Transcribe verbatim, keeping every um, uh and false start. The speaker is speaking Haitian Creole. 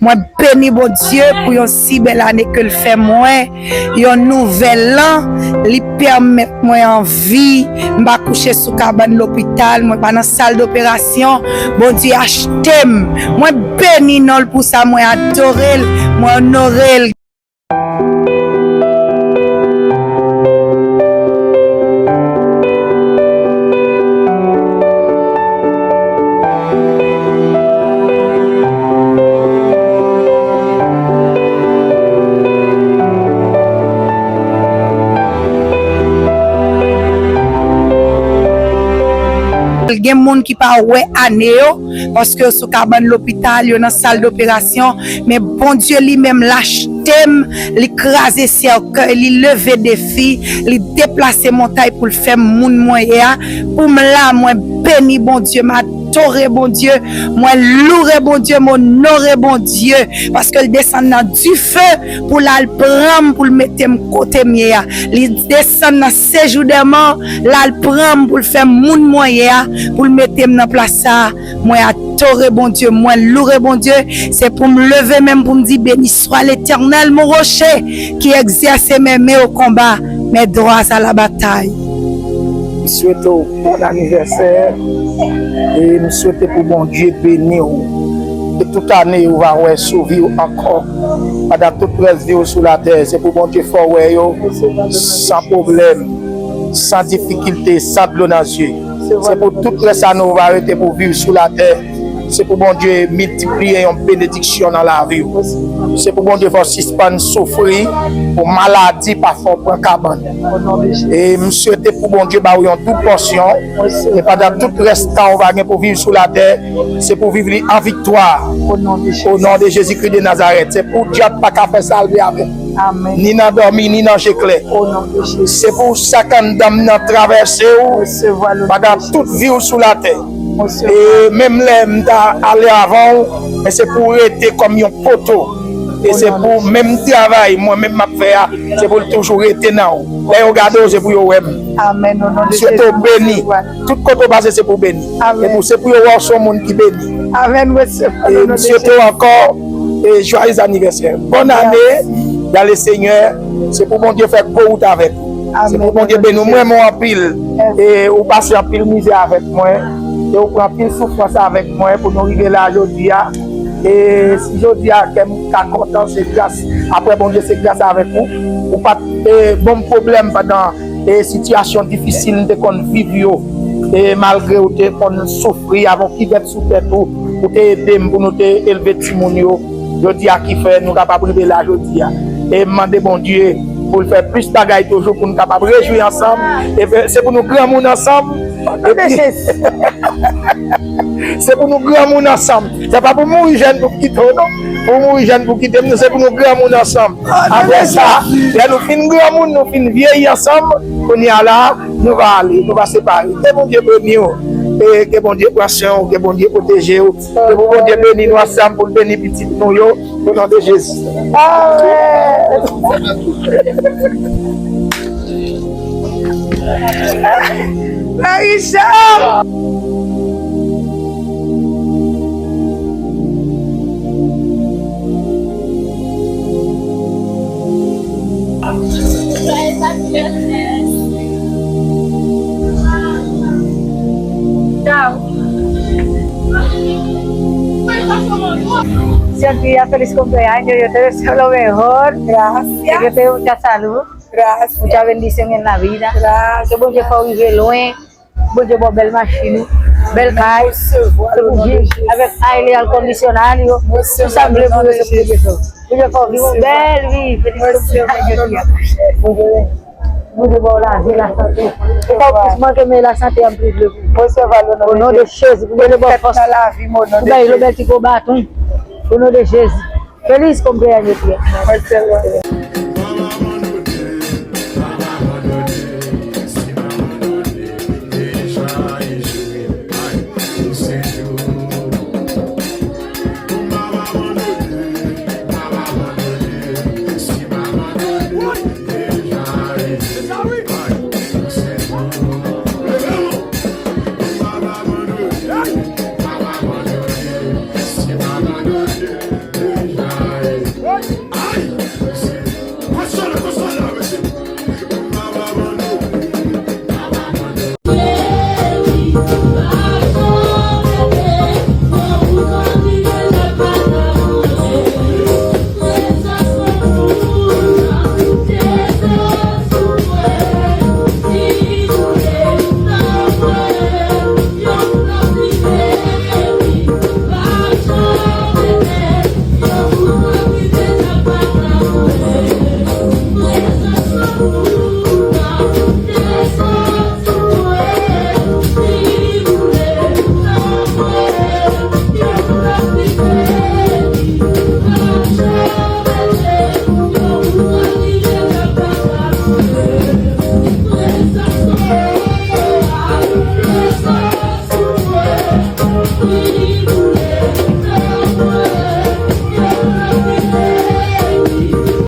Mwen beni Bondye pou yon si bèl ane ke l fè mwen, yon nouvèl an, li pèmèt mwen an vi, m pa kouche sou kabann lopital, mwen pa nan sal doperasyon, Bondye achte m. Mwen beni non l pou sa, mwen adore l, mwen onore l. Gen moun ki pa wè ane yo, paske yo sou kabann lopital, yo nan sal doperasyon, men Bondye li menm l achte m, li kraze sèkèy, li leve defi, li deplase montay pou l fè m moun mwen ye a. Pou m la, mwen beni Bondye, m adore Bondye, mwen loure Bondye, m onore Bondye, paske l desann nan dife pou l al pran m, pou l mete m kote m ye a. Li desann nan sejou dèmò, l al pran m pou l fè m moun mwen ye a, pou l mete m nan plas sa a. Mwen adore Bondye, mwen loure Bondye. Se pou m leve men m pou m di, Béni soit l'Éternel, mon rocher, qui exerce mes mains au combat, mes doigts à la bataille. M swete w bon anivèsè e m swete pou Bondye beni w. E tout ane ou va wè sou vi w ankò. Pandan tout rès vi w sou latè, se pou Bondye fè w wè yo san pwoblèm, san difikilte, san dlo nan zye. Se pou tout rès ane ou va rete pou viv sou latè. Se pou Bondye miltipliye yon benediksyon nan lavi w. Se pou Bondye fè w sispann soufri, pou maladi pa fè w pran kabann. E m swete pou Bondye ba w yon dou pòsyon. E pandan tout rès tan ou va gen pou viv sou latè, se pou viv li an viktwa. O non de Jezikri de Nazarèt. Se pou dyab pa ka fè sa l vle avè w. Ni nan dòmi, ni nan je klè. Se pou sak anndan m nan travèse w pandan tout vi w sou latè. E menm lè m ta ale avan w, men se pou w rete kòm yon poto. E se pou menm travay mwen menm m ap fè a, se pou l toujou rete nan w. Lè yo gade w, se pou yo wè m. M swete w beni. Tout kote w pase, se pou w beni. E pou se pou yo wè w se yon moun ki beni. E m swete w ankò e joyeux anniversaire. Bonne année dans le Seigneur. Se pou Bondye fè gwo wout avèk ou. Se pou Bondye beni w. Mwen renmen w anpil. E ou pase anpil mizè avèk mwen. E ou pran anpil soufrans avèk mwen pou nou rive la jodi a. E si jodi a kè m ka kontan, se gras, apre Bondye, se gras avèk ou. Ou pa t e, ban m pwoblèm pandan e sitiyasyon difisil m te konn viv yo. E malgre ou te konn soufri avè yon kivèt sou tèt ou, ou te ede m pou nou te elve timoun yo. Jodi a ki fè nou kapab rive la jodi a. E m mande Bondye pou l fè plis bagay toujou pou n kapab rejwi ansanm. E fè, se pou nou granmoun ansanm. Epi, se pou nou granmoun ansanm. Se pa pou mouri jèn pou kite w, non. Pou mouri jèn pou kite m, non, se pou nou granmoun ansanm. Apre sa, lè nou fin granmoun, nou fin vyeyi ansanm, kounye a la, nou va ale, nou va separe. Ke Bondye beni w, e ke Bondye pran swen w, ke Bondye pwoteje w, ke pou Bondye beni nou ansanm, pou l beni pitit nou yo, o non de Jezi. Amèn. Marie Jean! Siempre feliz cumpleaños, yo te deseo lo mejor. Gracias. Yo te mucha salud. Gracias. Mucha bendición en la vida. Gracias. Ke Bondye fè w rive lwen. Bondye ba w bèl machin ou, bèl kay. Se pou viv avèk aile akondisyonal yo. Tout sa m vle pou yo, se pou Bondye fè w. Bondye fè w viv yon bèl vi. Felisitasyon. Bondye ba w lavi, lasante. Ou pa plis manke, men lasante a m plis vle pou ou. O non de Jezi, pou Bondye ba w fòs. Pou bay lo bèl ti gwo baton. O non de Jezi. Feliz cumpleaños, Pierre.